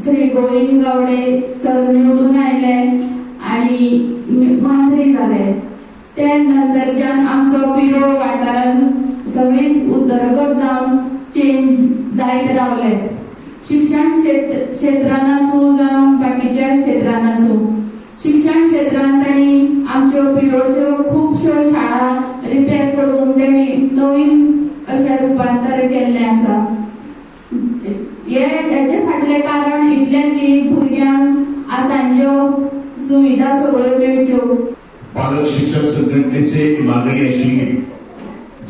Shri Govind Gawade sir निवडून आयले आणि मंत्री जाले. ते नंतरच्यान आमचो पिरोळ वाठारांत सगळीच उदरगत जावन चेंज जायत रावले. शिक्षण क्षेत्रान आसूं जावं बाकीच्या क्षेत्रान आसूं, शिक्षण क्षेत्रांत तांणी आमच्यो पिरोळच्यो खुबश्यो शाळा रिपेर करून तांणी नवीन अशें रुपांतर केल्लें आसा. हे हेजे फाटलें कारण इतलें की भुरग्यांक आतांच्यो सुविधा सगळ्यो मेळच्यो. पालक शिक्षक संघटनेची एक मागणी आशिल्ली,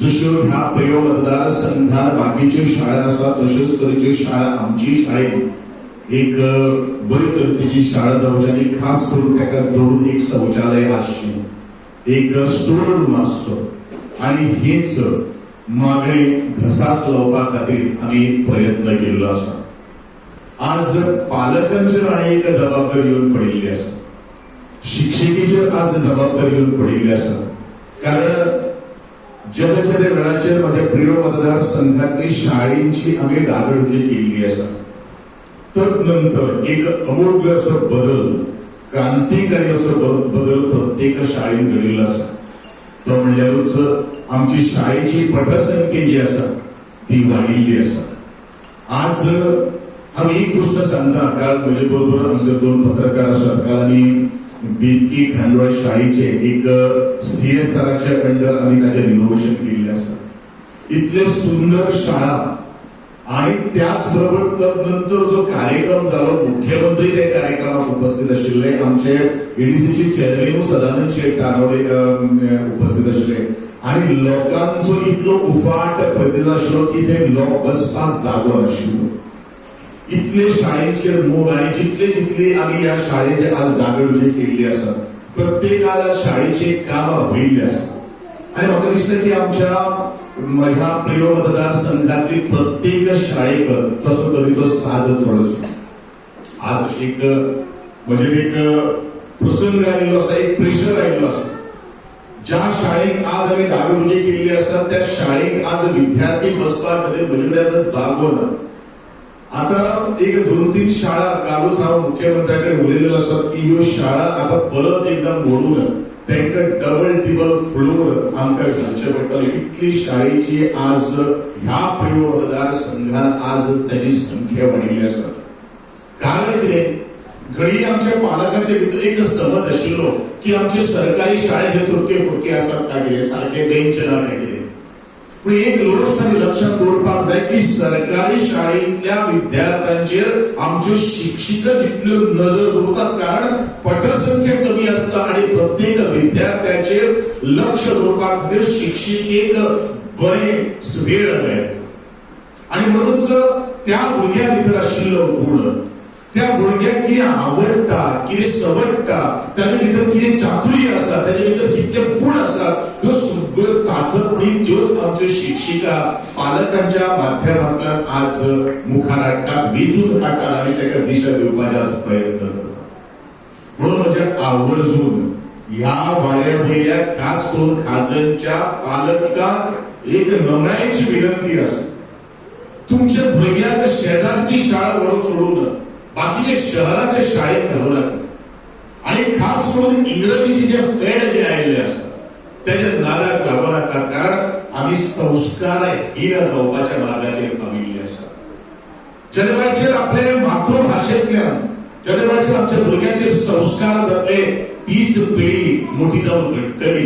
जश्यो ह्या प्रियोळ मतदारसंघात बाकीच्यो शाळा आसा, तश्योच तरेच्यो शाळा आमची शाळेत एक बरी तरेची शाळा जावची आनी खास करून ताका जोडून एक शौचालय आसचें, एक स्टोर रूम आसचो आनी हीच मागणी घसास लावपा खातीर आमी प्रयत्न केल्लो आसा. आज पालकांचेर आनी एक जबाबदारी येवन पडिल्ली आसा, शिक्षिकेचेर आज जबाबदारी येवन पडिल्ली आसा. कारण जेन्ना जेन्ना वेळाचेर म्हज्या प्रियोळ मतदारसंघातली शाळेंची आमी डागडुजी केल्ली आसा, तदनंतर एक अमूल्य असो बदल, क्रांतिकारी असो बदल प्रत्येक शाळेन घडिल्लो आसा. तो म्हणल्यारूच आमची शाळेची पटसंख्या जी आसा ती वाडिल्ली आसा. आज हांव एक गोष्ट सांगता, कारण म्हजे बरोबर हांगसर दोन पत्रकार आसात. काल आमी बेतकी खांडोळ शाळेचे एक सीएसआराच्या अंडर आमी ताचें रिनोव्हेशन केल्लें आसा. इतले सुंदर शाळा आणि त्याच बरोबर तदनंतर जो कार्यक्रम जालो, मुख्यमंत्री त्या कार्यक्रमाक उपस्थित आशिल्ले, आमचे एडीसीचे चेअरमॅन सदानंद शेट तानावडे उपस्थित आशिल्ले आणि लोकांचो इतलो उफाट प्रतिसाद आशिल्लो की ते लोक बसपाक जागो नाशिल्लो. इतले शाळेचेर मोग आणि जितले जितले आमी ह्या शाळेचे आज डागडुजी केल्ली आसा, प्रत्येकाला शाळेचे काम भागयल्ले आसा. आणि म्हाका दिसता की आमच्या म्हज्या प्रियोळ मतदारसंघातली प्रत्येक शाळेक तसो तरेचो साज चडसो. आज अशी एक म्हणजे एक प्रसंग आयिल्लो आसा, एक प्रेशर आयिल्लो आसा. ज्या शाळेक आज आमी डागडुजी केल्ली आसा, त्या शाळेक आज विद्यार्थी बसपा खातीर म्हजे कडेन आतां जागो ना. आता एक दोन तीन शाळा, कालूच हांव मुख्यमंत्र्या कडेन उलयलेलो आसा की ह्यो शाळा आता परत एकदा मोडून तांकां डबल टिबल फ्लोर आमकां घालचे पडटले. इतली शाळेची आज ह्या प्रियोळ मतदारसंघान आज ताची संख्या वाडिल्ली आसा. कारण कितें, घडये आमच्या पालकांचे भितर एक समज आशिल्लो की आमचे सरकारी शाळेत हे तुटके फुटके आसात काय कितें, सारखे बेंच ना काय कितें. पूण एक गोश्ट आमी लक्षात दवरपाक जाय की सरकारी शाळेंतल्या विद्यार्थ्यांचेर आमच्यो शिक्षिका जितल्यो नजर दवरतात, कारण पटसंख्या कमी आसता आणि प्रत्येक विद्यार्थ्याचेर लक्ष दवरपा खातीर शिक्षिकेक बरें वेळ मेळटा. आणि म्हणूनच त्या भुरग्या भितर आशिल्लो गुण, त्या भुरग्याक कितें आवडटा, कितें सवडटा, ताजे भितर कितें चातुर्य आसा, ताजे भितर कितले गुण आसात, ह्यो सगळ्यो चाचपणी त्योच आमच्यो शिक्षिका पालकांच्या माध्यमांतल्यान आज मुखार हाडटात, वेंचून काडटात आनी ताका दिशा दिवपाचे आज प्रयत्न करतात. म्हणून म्हज्या आवर्जून ह्या वाड्या वयल्या, खास करून खाजनच्या पालकांक एक नमळायेची विनंती आसा. तुमच्या भुरग्यांक शेजारची शाळा व्हरून सोडून बाकीचे शहराच्या शाळेत घालू नाका आणि खास करून इंग्रजीचे जे फेड जे आयिल्ले आसा त्याच्या नादाक लागू नाका, कारण आमी संस्कार हीन जावपाच्या मार्गाचेर पाविल्ले आसा. जेन्ना वेळाचेर आपले मातृभाशेंतल्यान जेन्ना वेळाचेर आमच्या भुरग्यांचे संस्कार जातले, तीच पिळगी मोठी जावन घडटली.